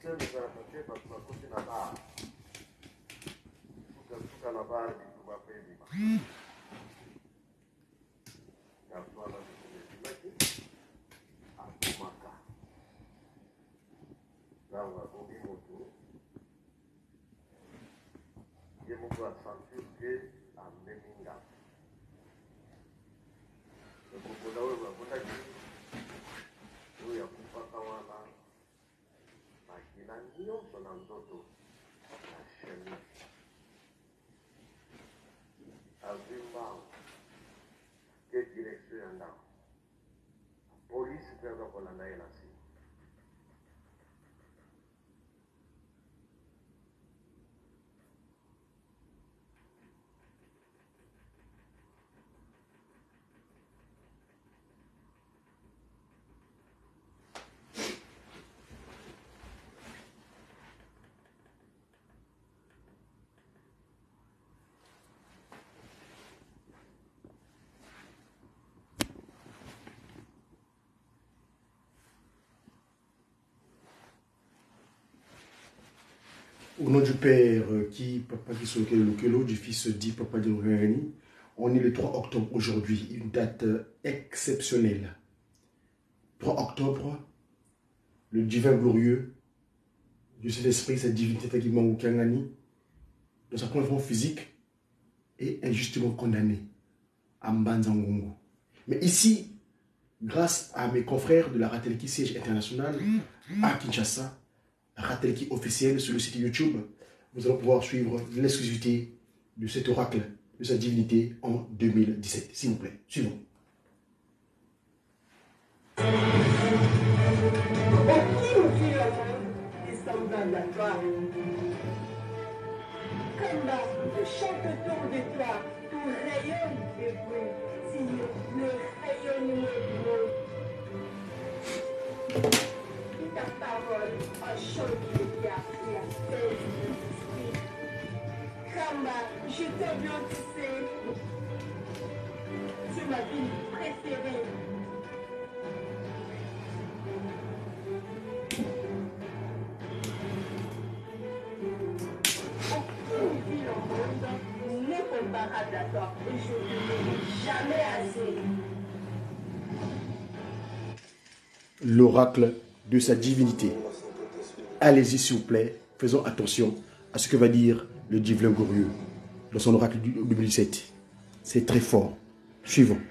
Système ezalaka te, bato bakoti na bar, sukasuka na bar bitumba mpe ebima. Garçon wana bitumba ebimaki, abomaka. Ntango abomi motu, ye moko asentir ke amemi ngambo. Ekokola oyo babundaki, oyo akufaka wana makila nyonso na nzoto na chemise, azwi mbangu ke direction ya ndako, polisi mpe aza kolanda ye na nsima. Au nom du Père qui, Papa qui Lokelo, du Fils dit Papa de on est le 3 octobre aujourd'hui, une date exceptionnelle. 3 octobre, le divin glorieux, du Saint-Esprit, sa divinité Kiangani, dans sa première forme physique, est injustement condamné à Mbanza-Ngungu. Mais ici, grâce à mes confrères de la Ratelki Siège International à Kinshasa, Ratelki officiel sur le site YouTube, vous allez pouvoir suivre l'exclusivité de cet oracle, de sa divinité en 2017. S'il vous plaît, suivons. Aucune ville au monde n'est semblable à toi. Kamba, je chante autour de toi, tout rayonne et brille, le rayonnement du monde. Ta parole enchante les gars et apaise les esprits. Kamba, je t'aime, tu sais. Tu es ma ville préférée. Aucune ville au monde n'est comparable à toi et je ne te jamais assez. L'oracle de sa divinité. Allez-y s'il vous plaît, faisons attention à ce que va dire le divin glorieux dans son oracle du 2017. C'est très fort. Suivons.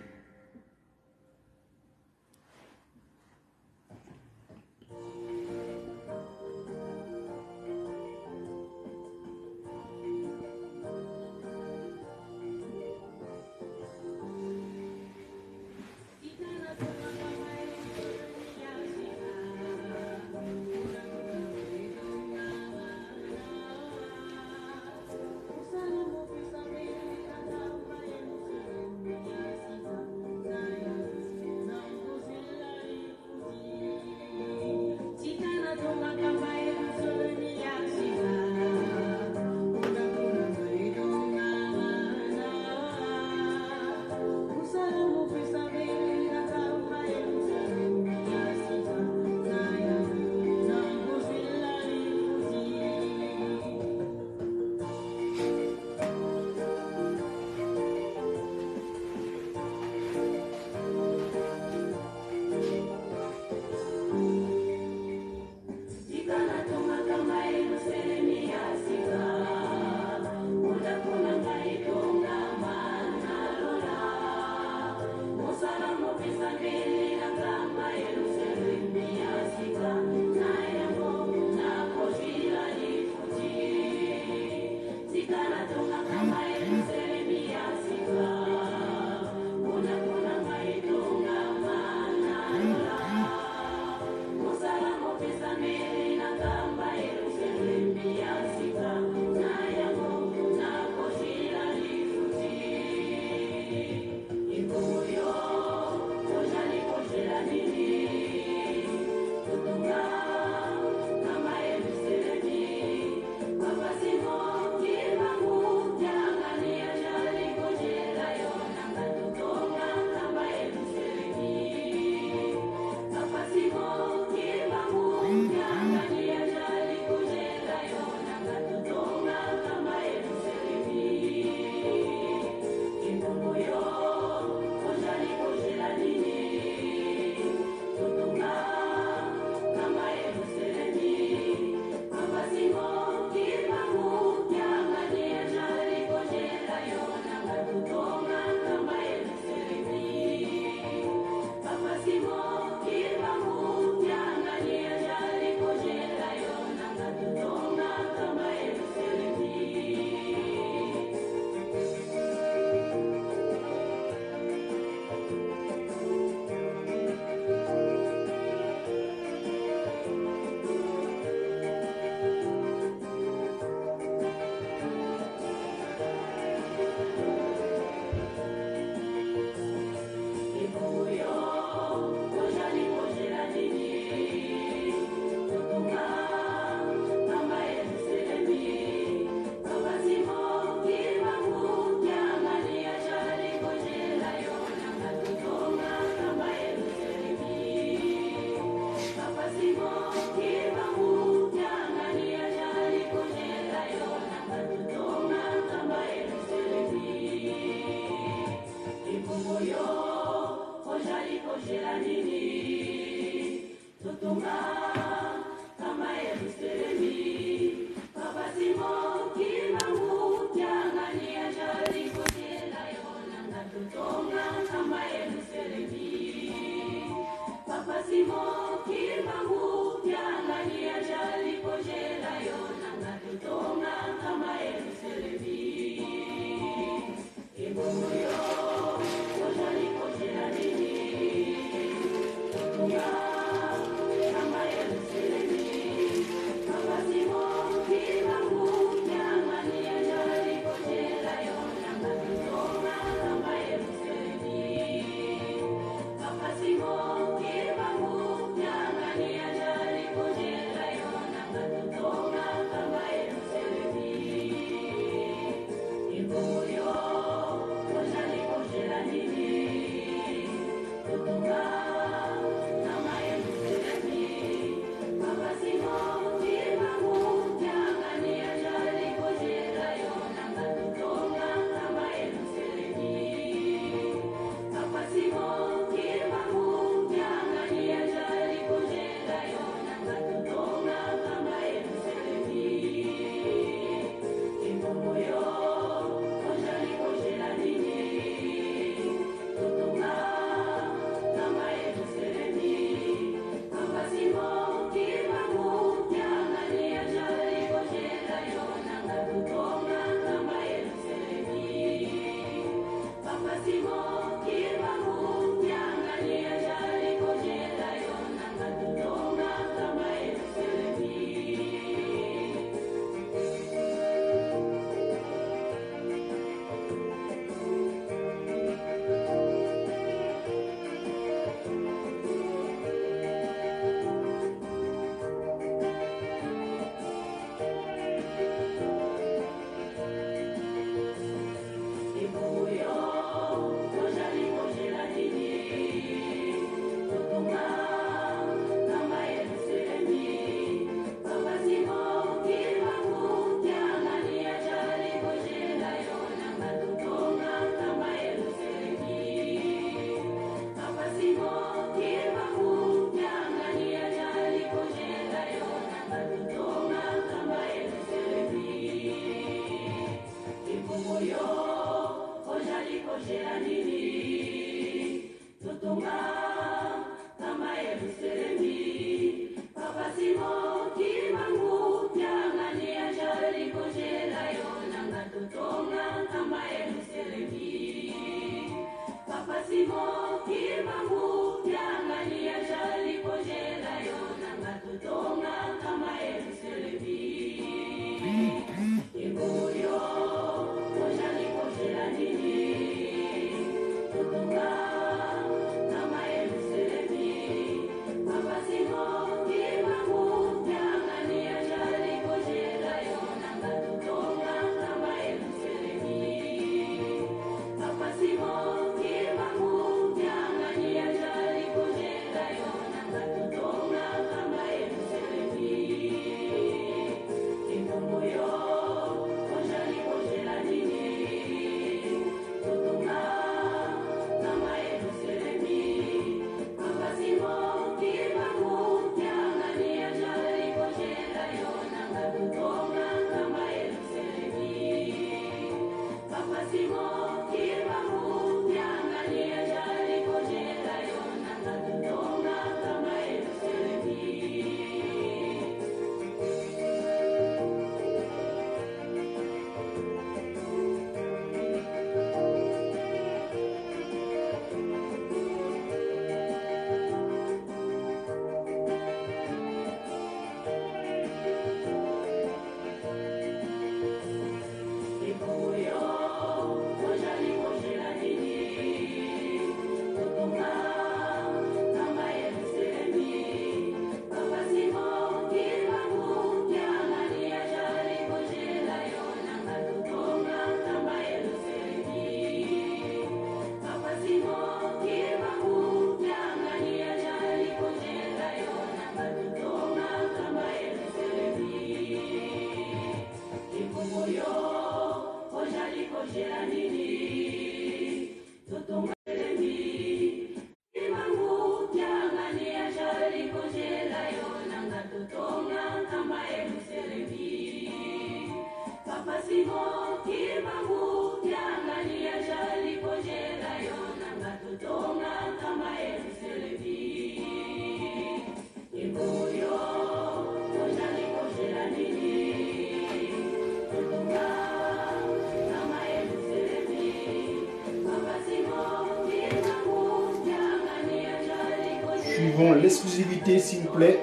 Suivons l'exclusivité, s'il vous plaît.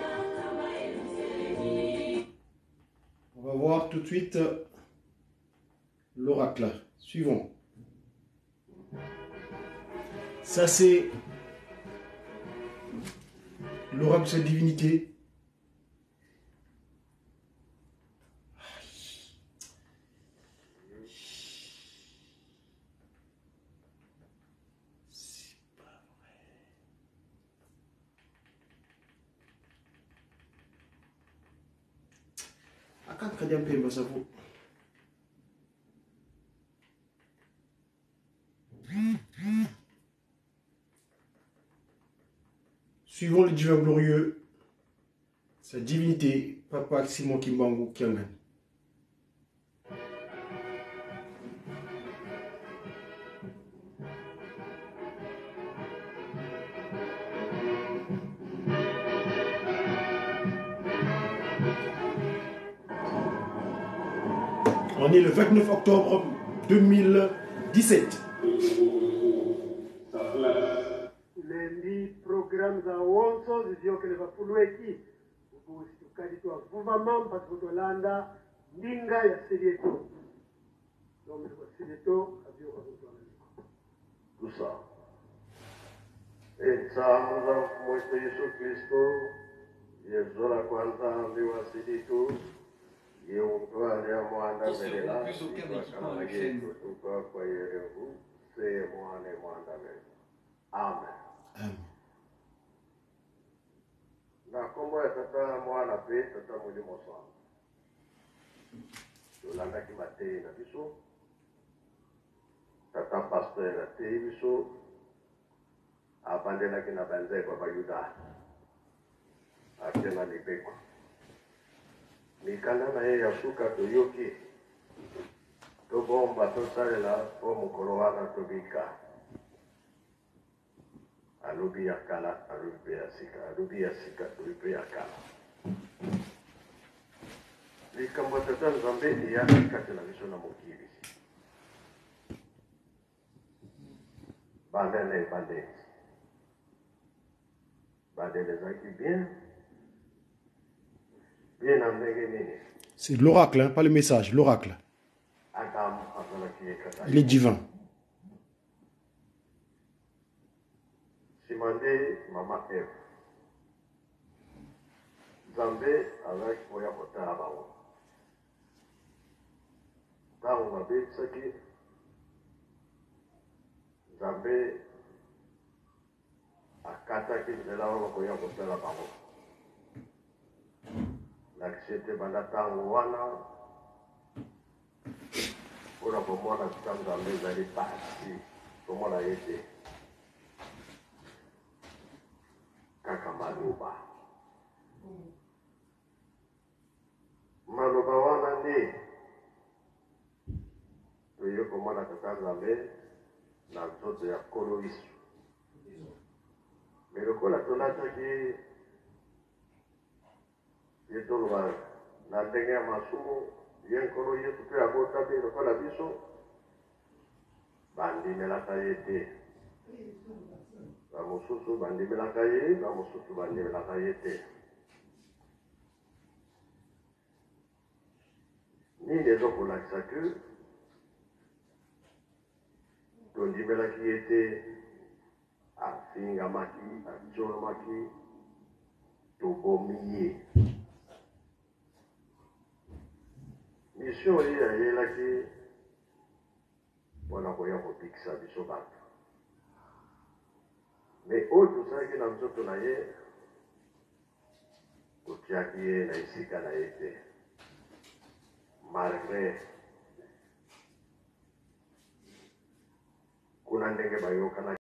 On va voir tout de suite l'oracle. Suivons. Ça, c'est l'oracle de sa divinité. C'est pas vrai. Akakadiya mpemba savu. Suivons le divin glorieux, sa divinité, Papa Simon Kimbangu Kiangani. On est le 29 octobre 2017. Lendi programme za wonso ziziokele vapulweki ubusi tukadi twavuva mampa tukutolanda ndinga ya silieto donc kwa silieto avyoka kutwalaniko Tout ça. Etsamu za mwetu Yesu Kristo yezola kwanza ambiwa siditu yeutwalya mwana Qui seront velela plus aucun équipement avec chaîne. tuka kwa yerengu se mwane mwana vela. Amen. Amen. Na kombo ya tata mwana pe tata molimo santo. Tolandaki mateyi na biso. Tata pasteur ateyi biso abandelaki na banzeko ya bayuda ake na mibeko mikanda na ye ya suka toyoki tobomba tosalela mpo mokolo wana tobika. Alobi ya kala, alobi mpe ya sika, alobi ya sika, alobi mpe ya kala. Likambo ya tata Nzambe eyaki kati na biso na mokili banda na ebandeli. Bandeli ezalaki bien bien na ndenge nini? C'est l'oracle, hein, pas le message, l'oracle. Adam azalaki ye kaka. Il est divin. Nsima nde mama Eve. Nzambe azalaki koya kotala bango. Ntango babebisaki, Nzambe akataki nzela wana koya kotala bango. Lakisi ete banda ntango wana mpona komona tata Nzambe ezali pasi, komona ye te kaka maloba. Maloba wana nde toye komona tata Nzambe na nzoto ya Nkolo Yesu. Me lokola tolataki ye, toloba na ndenge ya masumu, ye Nkolo Yesu mpe abotami lokola biso, bandimelaka ye te. Bamosusu bandimelaka ye, bamosusu bandimelaka ye te. Nini ezokolakisa ke tondimelaki ye te? Afingamaki, atiolomaki, tobomi ye. Mission ye ayelaki mpona koya kobikisa biso bato, me oyo tosalaki na nzoto na ye, totiaki ye na esika na ye te, malgré kuna ndenge bayokana.